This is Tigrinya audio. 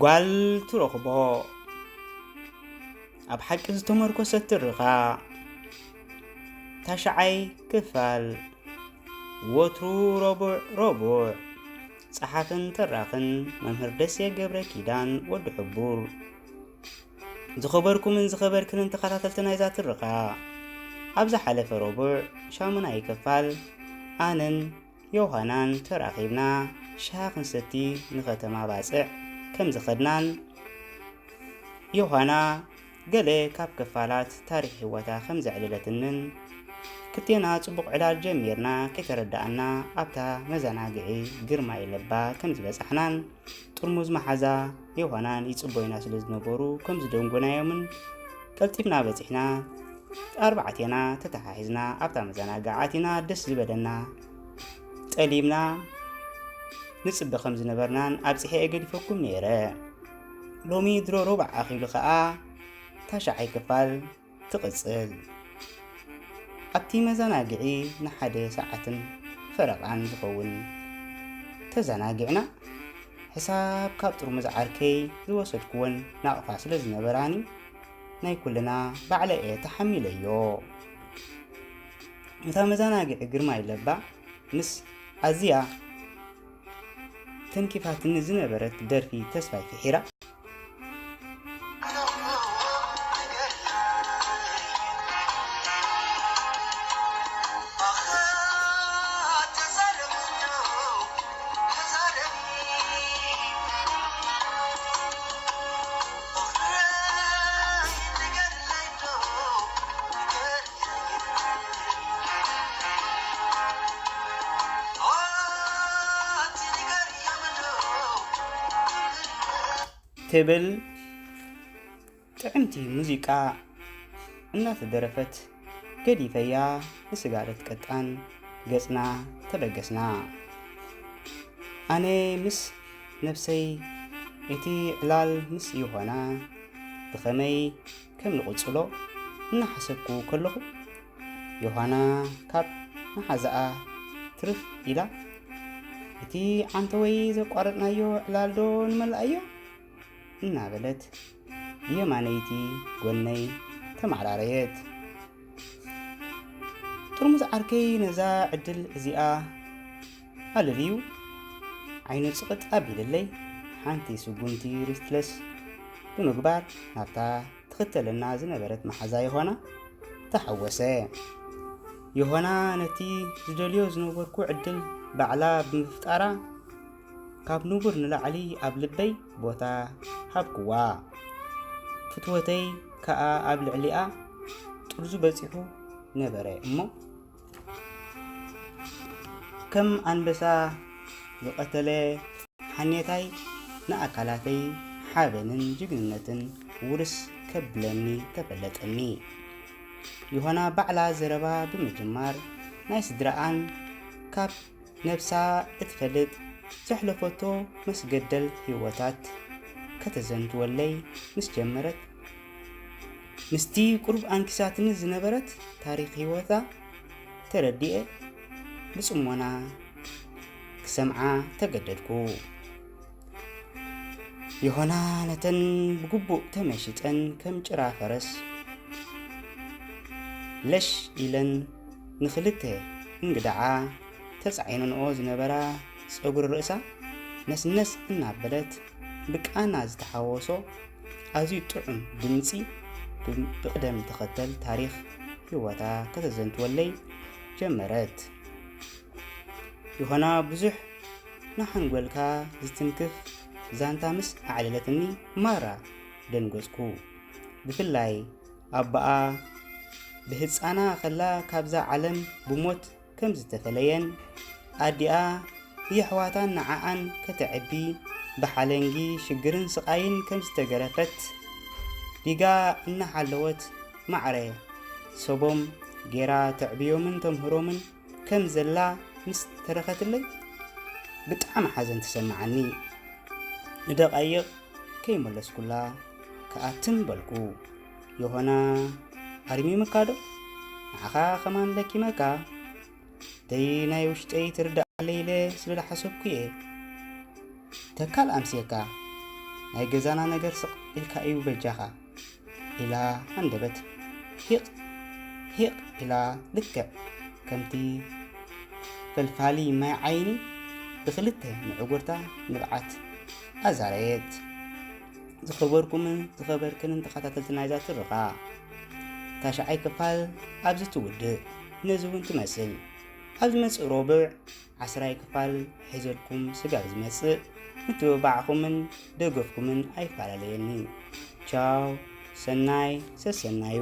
ጓል ትረኽቦ። ኣብ ሓቂ ዝተመርኮሰት ትርኻ። ታሽዓይ ክፋል። ወትሩ ረቡዕ ረቡዕ። ጸሓፍን ተራኽን መምህር ደሴ ገብረ ኪዳን ወዲ ሕቡር። ዝኸበርኩምን ዝኸበርክንን ተኸታተልቲ ናይዛ ትርኻ፣ ኣብ ዝሓለፈ ረቡዕ ሻሙናይ ክፋል ኣነን ዮሃናን ተራኺብና ሻሂ ክንሰቲ ንኸተማ ባጽዕ ከም ዝኸድናን ዮሃና ገለ ካብ ክፋላት ታሪኽ ህይወታ ከም ዘዕለለትንን ክልቴና ጽቡቕ ዕላል ጀሚርና ከይተረዳእና ኣብታ መዘናግዒ ግርማይ ለባ ከም ዝበጻሕናን ጥርሙዝ መሓዛ ዮሃናን ይጽበዩና ስለ ዝነበሩ ከም ዝደንጎናዮምን ቀልጢፍና በጺሕና ኣርባዕቴና ተተሓሒዝና ኣብታ መዘናግዒ ኣቲና ደስ ዝበለና ጠሊምና ንጽበ ከም ዝነበርናን ኣብጺሐ እየ ገዲፈኩም ነይረ። ሎሚ ድሮ ሮባዕ ኣኺሉ ከኣ ታሽዓይ ክፋል ትቕጽል። ኣብቲ መዘናግዒ ንሓደ ሰዓትን ፈረቓን ዝኸውን ተዘናጊዕና። ሕሳብ ካብ ጥርሙዝ ዓርከይ ዝወሰድኩወን ናቕፋ ስለ ዝነበራኒ ናይ ኩልና ባዕለ እየ ተሓሚለዮ። እታ መዘናግዒ ግርማይ ለባ ምስ ኣዝያ ተንኪፋትኒ ዝነበረት ደርፊ ተስፋይ ፍሒራ። ትብል ጥዕምቲ ሙዚቃ እናተደረፈት ገዲፈያ ንስጋለት ቀጣን ገጽና ተበገስና። ኣነ ምስ ነብሰይ እቲ ዕላል ምስ ዮሃና ብኸመይ ከም ንቕጽሎ እናሓሰብኩ ከለኹ፣ ዮሃና ካብ መሓዛኣ ትርፍ ኢላ፣ "እቲ ዓንተወይ ዘቋረጽናዮ ዕላል ዶ ንመልኣዮ?" እናበለት የማነይቲ ጎነይ ተማዕራረየት። ጥርሙዝ ዓርከይ ነዛ ዕድል እዚኣ ኣለልዩ ዓይኑ ጽቕጥ ኣቢልለይ፣ ሓንቲ ስጉምቲ ሪፍትለስ ብምግባር ናብታ ትኽተለና ዝነበረት መሓዛ ዮሃና ተሓወሰ። ዮሃና ነቲ ዝደልዮ ዝነበርኩ ዕድል ባዕላ ብምፍጣራ፣ ካብ ንቡር ንላዕሊ ኣብ ልበይ ቦታ ሃብኩዋ። ፍትወተይ ከኣ ኣብ ልዕሊኣ ጥርዙ በጺሑ ነበረ እሞ፣ ከም ኣንበሳ ዝቐተለ ሓኔታይ ንኣካላተይ ሓበንን ጅግንነትን ውርስ ከብለኒ ተፈለጠኒ። ዮሃና ባዕላ ዘረባ ብምጅማር፣ ናይ ስድራኣን ካብ ነብሳ እትፈልጥ ዘሕለፈቶ መስገደል ህይወታት ከተዘንትወለይ ምስ ጀመረት፣ ምስቲ ቁሩብ ኣንኪሳትኒ ዝነበረት ታሪኽ ህይወታ ተረዲኤ ብጽሞና ክሰምዓ ተገደድኩ። ዮሃና ነተን ብግቡእ ተመሺጠን ከም ጭራ ፈረስ ለሽ ኢለን ንኽልተ እንግድዓ ተጻዒነንኦ ዝነበራ ጸጉሪ ርእሳ ነስነስ እናበለት ብቃና ዝተሓወሶ ኣዝዩ ጥዑም ድምጺ ብ-፣ ብቕደም ተኸተል ታሪኽ ህይወታ ከተዘንትወለይ ጀመረት። ዮሃና ብዙሕ ንሓንጎልካ ዝትንክፍ ዛንታ ምስ ኣዕለለትኒ ማራ ደንገጽኩ። ብፍላይ ኣቦኣ ብህጻና ከላ ካብዛ ዓለም ብሞት ከም ዝተፈለየን፣ ኣዲኣ የሕዋታን ንዓኣን ከተዕቢ ብሓለንጊ ሽግርን ስቓይን ከም ዝተገረፈት፣ ዲጋ እናሓለወት ማዕረ ሰቦም ጌራ ተዕብዮምን ተምህሮምን ከም ዘላ ምስ ተረኸትለይ ብጣዕሚ ሓዘን ተሰማዓኒ። ንደቓይቕ ከይመለስኩላ ክኣትን በልኩ። ዮሃና፣ ኣርሚምካ ዶ? ንዓኻ ከማን ለኪመካ? ደይ ናይ ውሽጠይ ትርዳኣለይ ኢለ ስለ ዝሓሰብኩ እየ። ተካል ኣምስየካ። ናይ ገዛና ነገር ስቕ ኢልካ እዩ በጃኻ ኢላ ሃንደበት። ሂቕ ሂቕ ኢላ ልክዕ ከምቲ ፈልፋሊ ማይ ዓይኒ ብኽልተ ምዕጉርታ ንብዓት ኣዛረየት። ዝኸበርኩምን ዝኸበርክንን ተኸታተልቲ ናይዛ ትረኻ፣ ታሽዓይ ክፋል ኣብዚ ትውድእ። ነዚ እውን ትመስል። ኣብ ዝመጽእ ረቡዕ ዓስራይ ክፋል ሒዘልኩም ስጋብ ዝመጽእ፣ ምትብባዕኹምን ደገፍኩምን ኣይፈላለየኒ። ቻው፣ ሰናይ ሰሰናዩ።